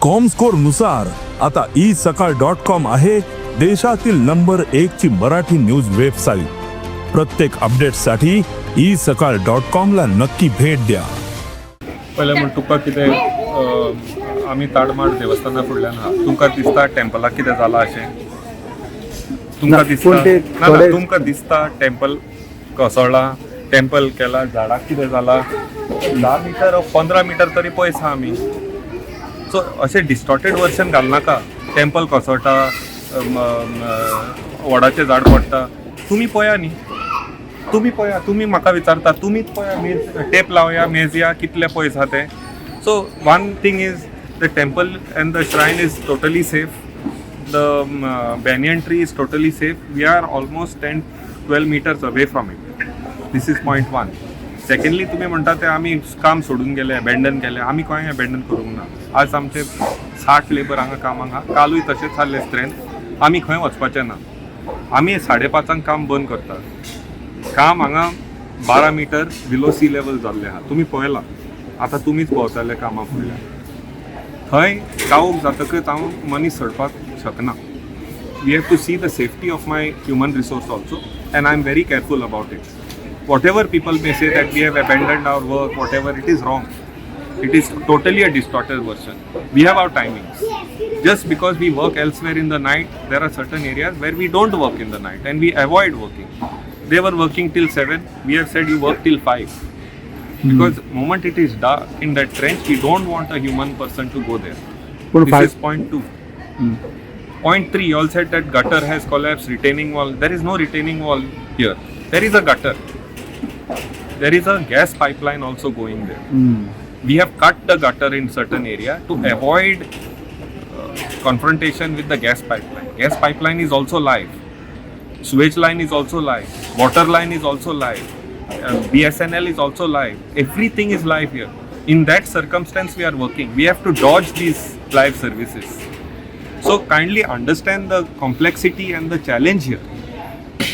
Comscore नुसार आता E सकाळ डॉट कॉम आहे देशातील नंबर एक ची मराठी न्यूज वेबसाईट. प्रत्येक अपडेटसाठी ई सकाळ डॉट कॉम ला नक्की भेट द्या. पयलें म्हण तुका कितें आमी ताडमाड देवस्थाना फुडल्यान आहा. तुमकां दिसता टेम्पलाक कितें जालां अशें तुमकां ना, दिसता? पूण ते ना ना, तुमकां दिसता टेम्पल कोसळ्ळां, टेम्पल केला, झाडाक कितें जालां? 10 मिटर 15 मिटर तरी पयस आहा आमी. सो अशें डिस्टॉर्टेड वर्शन घालनाका, टेम्पल कोसळटा, वडाचें झाड पडटा. तुमी पळया न्ही, तुमी पळया. तुमी म्हाका विचारता, तुमीच पळया. मेज टेप लावया, मेजया कितले पयस आहा ते. So one thing is, the temple and the shrine is totally safe. The banyan tree is totally safe. We are almost 10-12 meters away from it. This is point one. Secondly, तुमी म्हणटा ते आमी काम सोडून गेले, अबेंडन केले. आमी खंय अबेंडन करूंक ना. आज आमचे 60 लेबर हांगा कामाक आहा. कालूय तशेंच जाल्लें स्ट्रेंथ. आमी खंय वचपाचें ना. आमी 5:30 काम बंद करतात. काम हांगा 12 मिटर बिलो सी लेवल जाल्लें आहा. तुमी पळयलां आतां, तुमीच भोंवताले कामा फुडल्यान. थंय काळोख जातकच हांव मनीस सोडपाक शकना. We have to see the safety of my human resource also, and I am very careful about it. Whatever people may say that we have abandoned our work, whatever, it is wrong. It is totally a distorted version. We have our timings. Just because we work elsewhere in the night, there are certain areas where we don't work in the night and we avoid working. They were working till 7. We have said you work till 5. Because moment it is dark in that trench, we don't want a human person to go there. पूण This five is point two. Point three, you all said that gutter has collapsed, retaining wall. There is no retaining wall here. There is a gutter. There is a gas pipeline also going there. We have cut the gutter in certain area to avoid confrontation with the gas pipeline. Gas pipeline is also live. Sewage line is also live. Water line is also live. BSNL is also live. Everything is live here. In that circumstance, we are working. We have to dodge these live services. So kindly understand the complexity and the challenge here.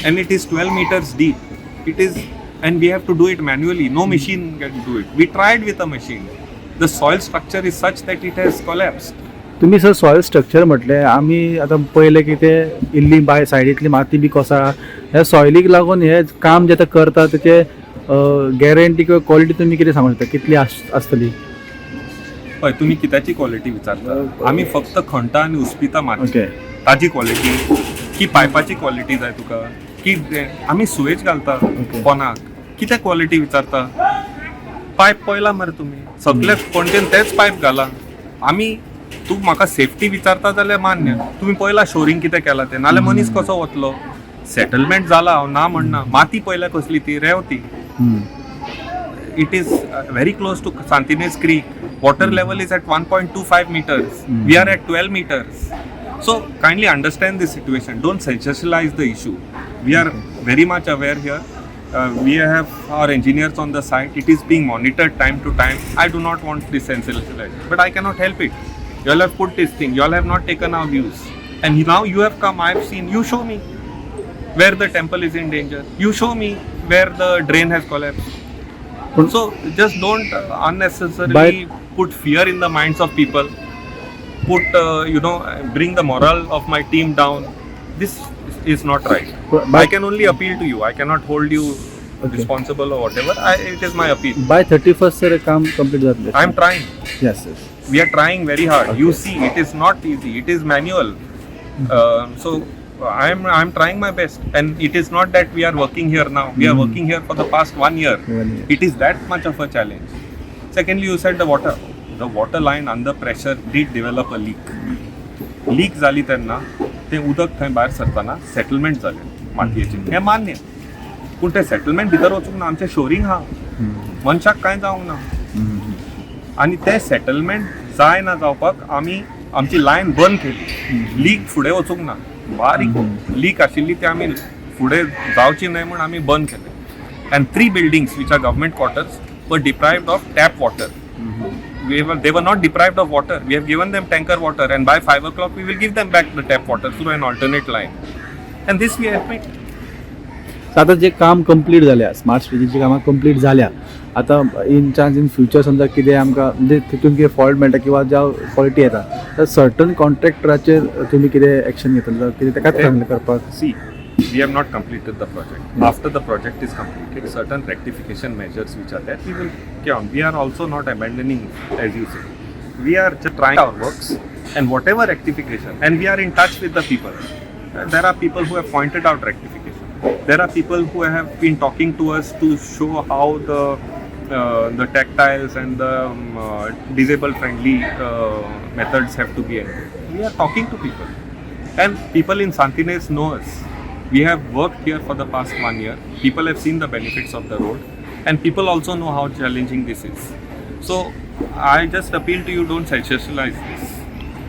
And it is 12 meters deep. It is, and we have to do it manually. No machine can do it. We tried with a machine. The soil structure is such that it has collapsed. तुम्ही sir soil structure म्हटलें. आमी आतां पळयलें की ते इल्ली बाय सायडींतली माती बी कोसळ्ळा. ह्या सॉयलीक लागून हे काम जे आतां करता तेचे गॅरंटी किंवा क्वॉलिटी तुमी कितें सांगू शकता, कितली आसतली? हय, तुम्ही कित्याची क्वॉलिटी विचारता? आमी फक्त खणटा आनी उसपिता माती. ताजी क्वॉलिटी की पायपाची क्वॉलिटी जाय तुका की आमी सुवेज घालता पोनाक, कितें क्वॉलिटी विचारता? पायप पळयला मरे तुमी सगळे पणजेन, तेच पायप घाला आमी. तूं म्हाका सेफ्टी विचारता जाल्यार मान्य. तुमी पळयला शोरिंग कितें केलां तें? नाल्यार मनीस कसो वतलो? सेटलमेंट जाला, हांव ना म्हणना. माती पळयल्या कसली ती? रेंव ती. It is very close to Sant Inez Creek. Water level is at 1.25 meters. We are at 12 meters. So kindly understand this situation. Don't sensationalize the issue. We are very much aware here. We have our engineers on the site. It is being monitored time to time. I do not want this sensationalization, but I cannot help it. You all have put this thing. You all have not taken our views. And now you have come, I have seen. You show me where the temple is in danger. You show me where the drain has collapsed. So just don't unnecessarily put fear in the minds of people. Put bring the morale of my team down. This is not right. I can only appeal to you. I cannot hold you responsible or whatever. It is my appeal. By 31st sir काम complete जातलें? I am trying. Yes. We are trying very hard. You see, it is not easy. It is manual. So I am trying my best, and it is not that we are working here now. We are working here for the past one year. One year. It is that much of a challenge. Secondly, you said the water line under pressure did develop a leak. Leak जाली तेन्ना तें उदक थंय भायर सरतना settlement जालें मातयेचें, हें मान्य. पूण तें सेटलमेंट भितर वचूंक ना. आमचें शोरींग आहा, मनशाक कांय जावंक ना. आनी तें सेटलमेंट जाय ना जावपाक आमी आमची लायन बंद केली. लीक फुडें वचूंक ना. बारीक लीक आशिल्ली ती आमी फुडें जावची न्हय म्हूण आमी बंद केलें. And three buildings which are government quarters were deprived of tap water. They were not deprived of water. We have given them tanker water, and by 5 o'clock we will give them back the tap water through an alternate line. And this we admit. आतां जे काम complete जाल्या, smart सिटीची कामां complete जाल्या, आतां in chance in future समजा कितें आमकां म्हणजे तितून कितें फॉल्ट मेळटा किंवा जावं क्वॉलिटी येता तर सर्टन कॉन्ट्रॅक्टराचेर तुमी कितें एक्शन घेतले जावं कितें ताकाच चांगलें करपाक? See, we have not completed the project. After the project is completed, certain rectification measures which are there, we will carry on. We are also not abandoning, as you say. We are just trying our works and whatever rectification, and we are in touch with the people. There are people who have pointed out rectification. There are people who have been talking to us to show how the tactiles and the disabled friendly methods have to be entered. We are talking to people. And people in Santinez know us. We have worked here for the past one year. People have seen the benefits of the road, and people also know how challenging this is. So I just appeal to you, don't sensationalize this.